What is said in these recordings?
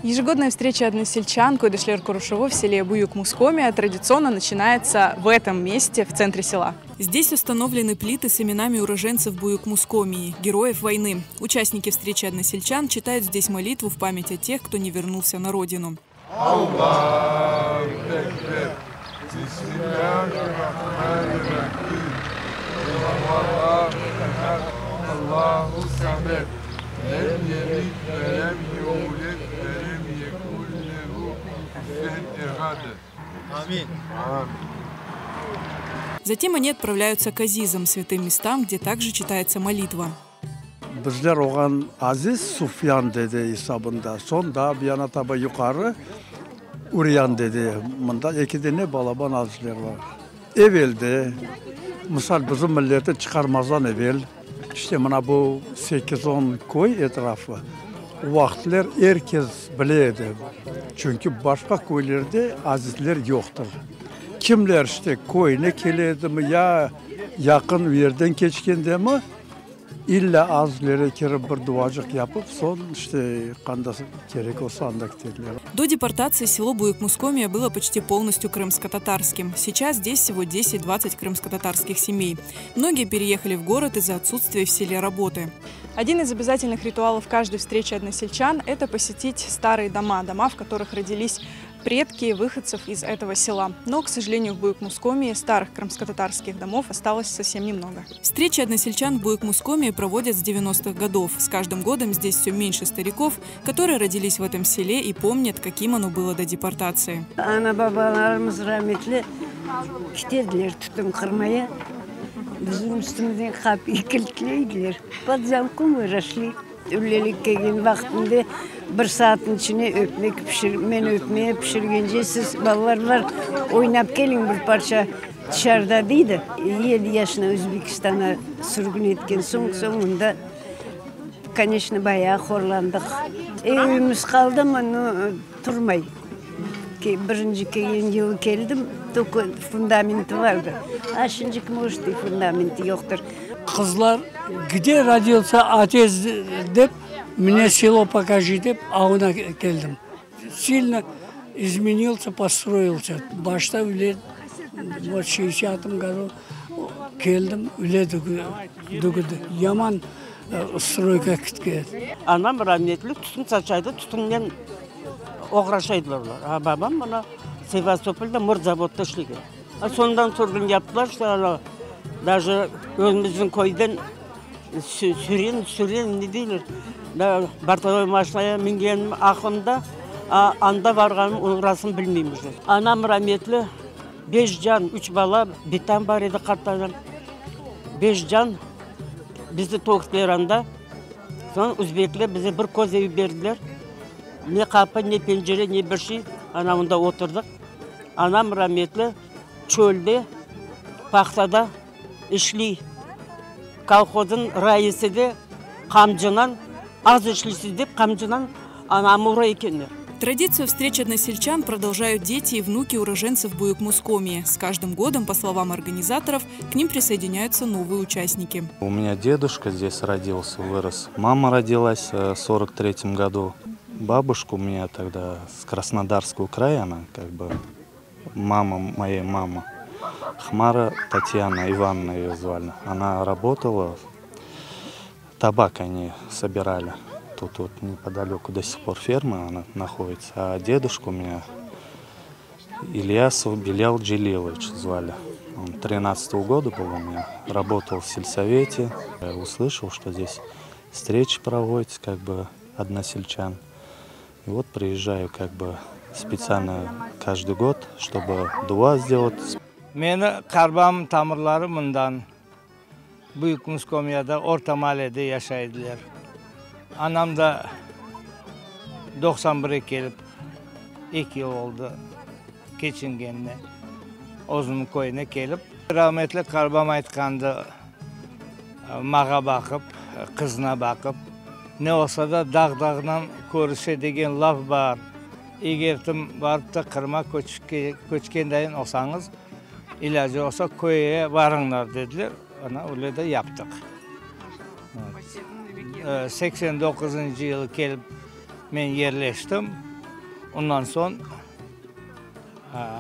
Ежегодная встреча односельчан Койдешлер Курушево в селе Буюк-Мускомия традиционно начинается в этом месте, в центре села. Здесь установлены плиты с именами уроженцев Буюк-Мускомии, героев войны. Участники встречи односельчан читают здесь молитву в память о тех, кто не вернулся на родину. Затем они отправляются к Азизам, святым местам, где также читается молитва. Bizler oğan Aziz Sufyan dede esabında, soñ daa bir yana taba yuqarı Uryan dede, mında eki dene balaban azizler bar. Evelde, misal bizim milleti çıqarmazdan evel, işte mına bu sekiz-on köy etrafı, o vaqıtler er kes bile edi, çünki başqa köylerde azizler yoqtır. Kimler işte köyüne kele edimi, ya yaqın yerden keçkendemi, İlla azizlere kirip bir duacıq yapıp, soñ işte qanda kerek olsa anda ketediler. До депортации село Буюк-Мускомия было почти полностью крымско-татарским. Сейчас здесь всего 10-20 крымско-татарских семей. Многие переехали в город из-за отсутствия в селе работы. Один из обязательных ритуалов каждой встречи односельчан – это посетить старые дома, дома, в которых родились предки выходцев из этого села. Но, к сожалению, в Буюк-Мускомии старых крымско-татарских домов осталось совсем немного. Встречи односельчан в Буюк-Мускомии проводят с 90-х годов. С каждым годом здесь все меньше стариков, которые родились в этом селе и помнят, каким оно было до депортации. Ana-babalarımız rametli ketediler tütün qırmaya. Bizim üstümizden qapıyı kilitleydiler. Под замком мы росли. Üylelik kelgen vaqtında bir saatniñ içine ötmek pişir, men ötmek pişirgence siz, balalar, oynap keliñ bir parça tışarıda, deydi. Yedi yaşına Özbekistanğa sürgün etken soñ, soñunda, koneçno, bayağı horlandıq. Evimiz qaldımı, no, turmay. Birinci kelgen yılı keldim, tolko fundamenti vardı. A şimdiki, может, i fundamenti yoqtır. Qızlar, где родился отец dep, мне село покажи dep, avına keldim. Сильно изменился, построился. Başta öyle, вот 60 году keldim, öyle degil. Yaman стройка ketken. Anam rametli tütün saçaydı, tütünnen oğraşaydılar olar. A babam mına Sevastopolda mırzavodda işlegen. A sondan sürgün yaptılar, işte ana даже özümizniñ köyden süren, süren ne deyler, bortovой maşinaya mingenim aqlımda, a anda barğanım onıñ rasını bilmeyim уже. Anam rametli beş can, üç bala, bitam bar edi, qartanam. Beş can bizni töktiler anda. Soñ özbekler bize bir köz evi berdiler. Ne qapı, ne pencere, ne bir şey. Ana onda oturdıq. Anam rametli çölde, pahtada işliy. Kolhozın raisi de qamcınan, az işliysiz dep qamcınan anamı ura ekenler. Традицию встреч односельчан продолжают дети и внуки уроженцев Буюк-Мускомии. С каждым годом, по словам организаторов, к ним присоединяются новые участники. У меня дедушка здесь родился, вырос. Мама родилась в 43 году. Бабушка у меня тогда с Краснодарского края, она как бы мама моей мамы. Хмара Татьяна Ивановна ее звали. Она работала, табак они собирали. Тут вот неподалеку до сих пор ферма она находится. А дедушка у меня Ильясов Белял Джилилович звали. Он 13 -го года был у меня, работал в сельсовете. Я услышал, что здесь встречи проводятся, как бы односельчан. И вот приезжаю как бы специально каждый год, чтобы дуа сделать. Meni qarbam tamırları mından, Büyük Muskomiyada, Orta maalede yaşay ediler. Anam da 91-ge kelip, 2 yıl oldı keçingenine, özüniñ köyüne kelip. Rahmetli qarbam aytqandı, mağa baqıp, qızına baqıp, ne olsa da dağ dağnan körüşe degen laf bar. Eger tim barıp da Qırımğa köçken olsañız, ilâcı olsa köyge barıñlar dediler. Ana öyle de yaptıq. 89 yılı kelip men yerleştim. Ondan soñ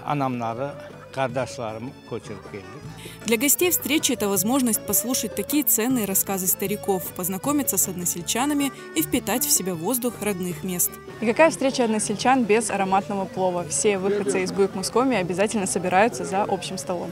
anamları, qardaşlarım köçürip keldik. Для гостей встречи это возможность послушать такие ценные рассказы стариков, познакомиться с односельчанами и впитать в себя воздух родных мест. И какая встреча односельчан без ароматного плова? Все выходцы из Буйк-Мускомии обязательно собираются за общим столом.